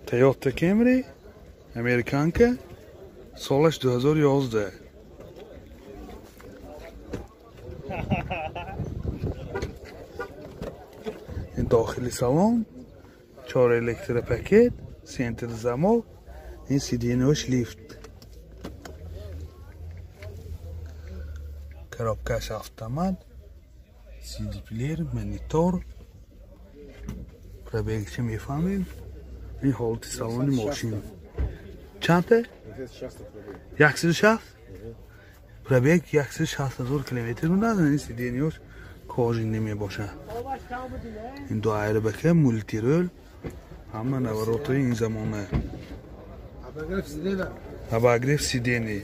Toyota Camry, американка, солаш 2011. Ин дохили салон, 4 электропакет, центр замок, ин сиденьяш лифт. Коробкаш автомат, CD плеер, монитор. Пробегчи мефаҳмем. Ин ҳолати салони мошин. Чанд? 160? Пробег 160 ҳазор километр будааст. Ин сиденьяш кожаный мебошад. Ин ду айрбака, мултирол, ҳама наворотҳои ин замона. Обогрев сидений.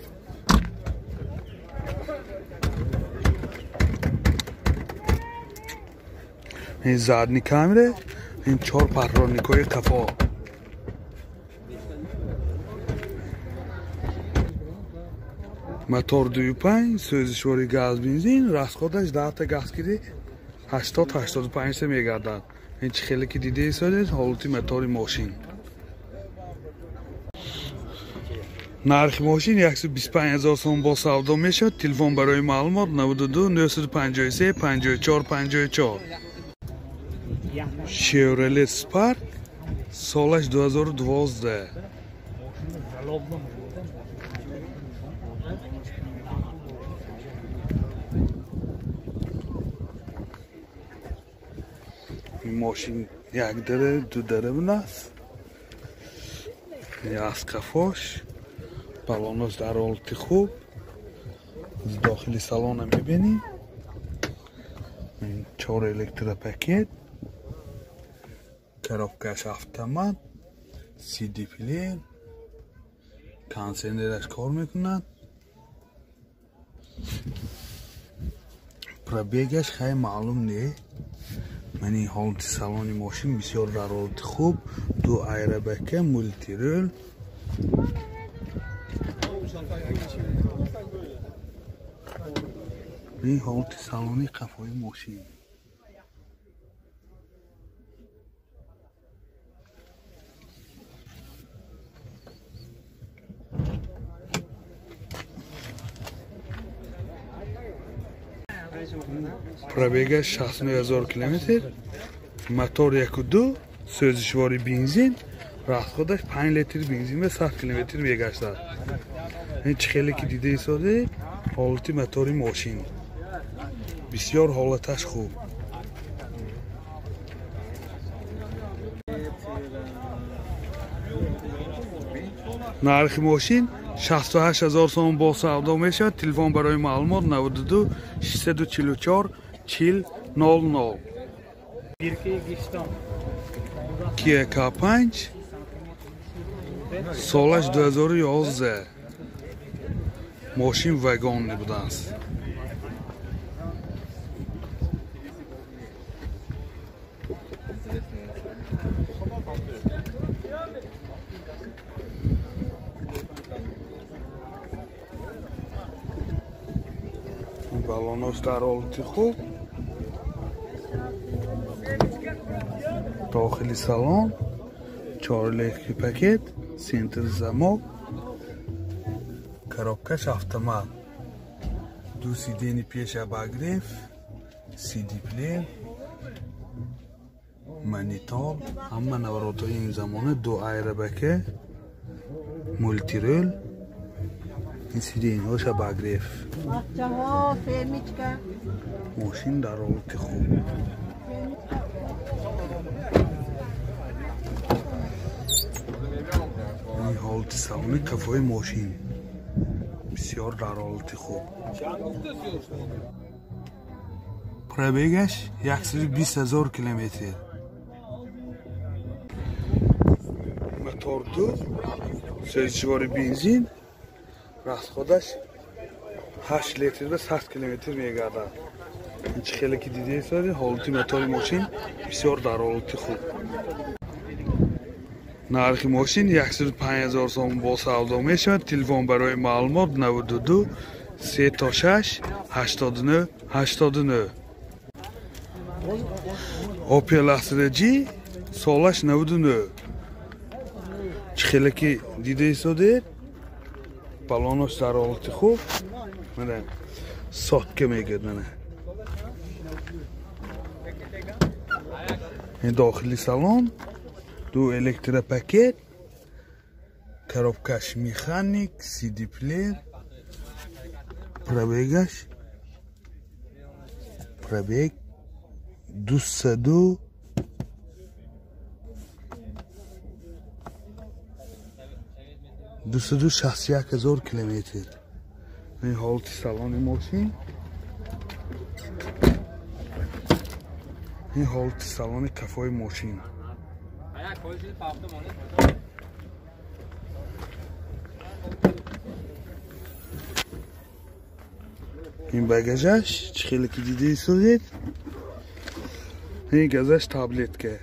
Ин задний камера, ин 4 парроникҳои қафо. Мотор 2.5, сӯзишвори газ бензин, расходаш 10 та газ киди 80-85 мегардад. Ин чӣ хеле ки дидаи содед, ҳолати мотори мошин. Нархи мошин 125 ҳазор сом бо савдо мешавад. Телефон барои маълумот 92 953 54 54. Chevrolet Spark, солаш 2012. Ин мошин як дара, ду дара будааст. Аз қафош, балонош дар ҳолати хуб. Дохили салона мебинем. 4 электропакет, коробкаш автомат, CD плеер, кондиционераш кор мекунад. Пробегаш хеле маълум не. Ман ин ҳолати салони мошин бисёр дар ҳолати хуб. Ду айрабака, мултирол. Ин ҳолати салони қафои мошин. Пробегаш 69 ҳазор километр, мотор 1.2, сӯзишвори бензин, расходаш 5 литр бензин ба 100 километр мегаштад. Ин чӣ хеле ки дидаи содед, ҳолати мотори мошин бисёр ҳолаташ хуб. Нархи мошин 68 ҳазор сом бо савдо мешавад. Телефон барои маълумот 92 644 40 00. Kia K5, солаш 2011. Мошин вагонни будааст. Балонош дар ҳолати хуб. Дохили салон 4 электропакет, центр замок, коробкаш автомат, ду сидени пеш обогрев, CD плеер, монитор, ҳама наворотҳои ин замона, ду айрабака, мултирол, ин сиденьяш обогрев. Мошин дар ҳолати хуб. Ин ҳолати салони қафои мошин бисёр дар ҳолати хуб. Пробегаш 120 ҳазор километр. Мотор 2, сӯзишвори бензин, расходаш 8 литр ба 100 километр мегардад. Ин чӣ хеле ки дидаи содед, ҳолати мотори мошин бисёр дар ҳолати хуб. Нархи мошин 105 ҳазор сом бо савдо мешавад. Телефон барои маълумот 92 306 89 89. Opel Astra G, солаш 99. Чӣ хеле ки дида истодед, балонош дар ҳолати хуб. Мана сотка мегӯяд мана. Ин дохили салон, ду электропакет, коробкаш механик, CD плеер, пробегаш пробег 261 000 километр. Ин ҳолати салони мошин, ин ҳолати салони кафои мошин. Ин багажаш чӣ хеле ки дида истодед, ин газаш таблетка.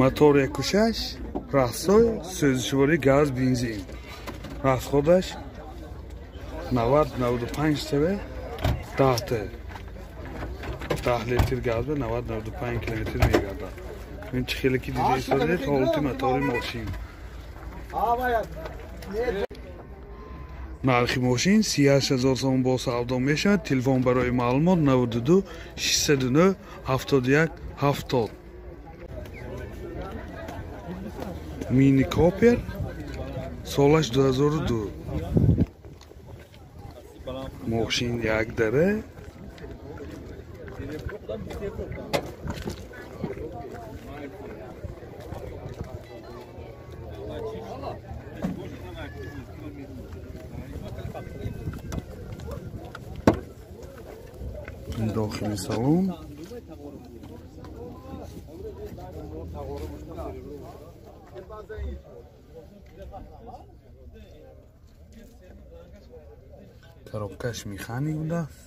Мотор 1.6, раҳсой, сӯзишворӣ газ, бензин. Расходаш 90-95 ТВ, 10 10 литр газ ба 90-95 километр мегардад. Ин чӣ хеле ки дида истодед, ҳолати мотори мошин. Нархи мошин 38 000 сомон бо савдо мешавад. Телефон барои маълумот 92 609 71 70. Мини Копер, солаш 2002. Мошин як дара. Дохили салон. Коробкаш механик будааст.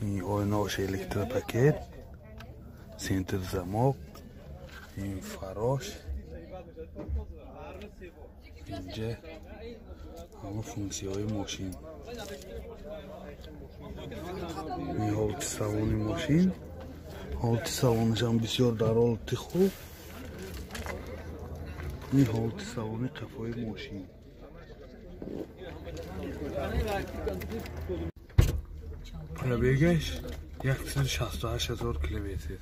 Ин оинааш электропакет, центр замок, ин фарош. Инҷа ҳама функсияҳои мошин. Ин ҳолати салони мошин. Ҳолати салонашам бисёр дар ҳолати хуб. Ин ҳолати салони қафои мошин. Пробегаш 168 000 километр.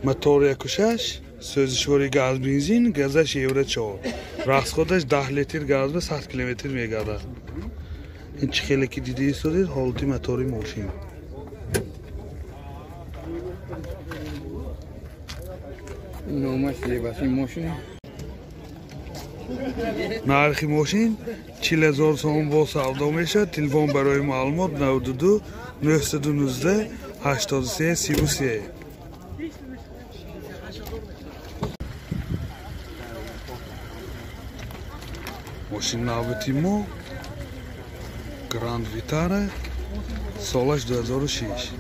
Мотор 1.6, сӯзишворӣ газ, бензин, газаш евро 4. Расходаш 10 литр газ ба 100 километр мегардад. Ин чӣ хеле ки дида истодед, ҳолати мотори мошин. Нархи мошин 40 000 сомон бо савдо мешавад. Телефон барои маълумот 92 919 83 33. Мошин навбати мо Гранд Витара, солаш 2006.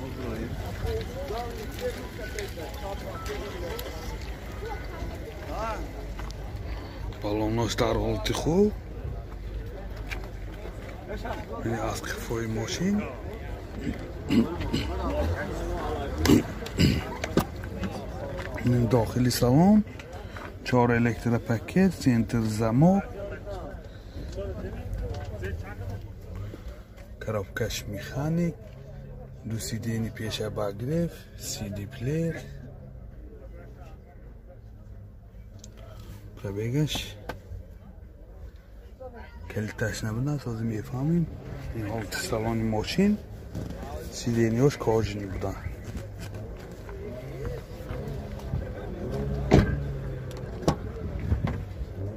Балонош дар ҳолати хуб. Аз қифои мошин. Дохили салон, 4 электропакет, центр замок, коробкаш механик, ду сидени пеша багреф, CD плеер. Пробегаш калиташ набудааст, ҳозир мефаҳмем. Ин ҳолати салони мошин, сидениҳош кожини буданд.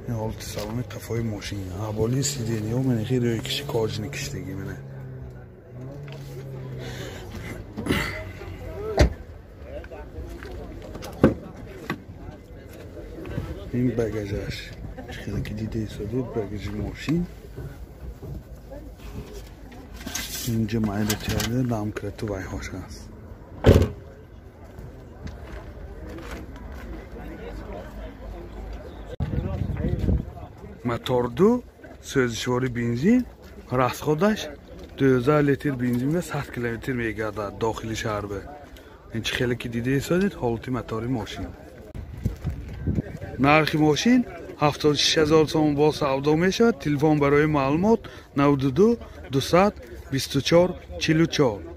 Ин ҳолати салони қафои мошин. Аболи сидениҳо мана хеле рӯи киши кожини киштагӣ мана. Ин багажаш хеле ки дида истодед, багажи мошин. Инҷа майда чарда дамкрату вайҳош аст. Мотор 2, сӯзишворӣ бензин, Расходаш 12 литр бензин ва 100 километр мегардад дохили шаҳр бе. Ин чӣ хеле ки дида истодед ҳолати мотори мошин. Нархи мошин 76 000 сомон бо савдо мешавад. Телефон барои маълумот 92 200 24 44.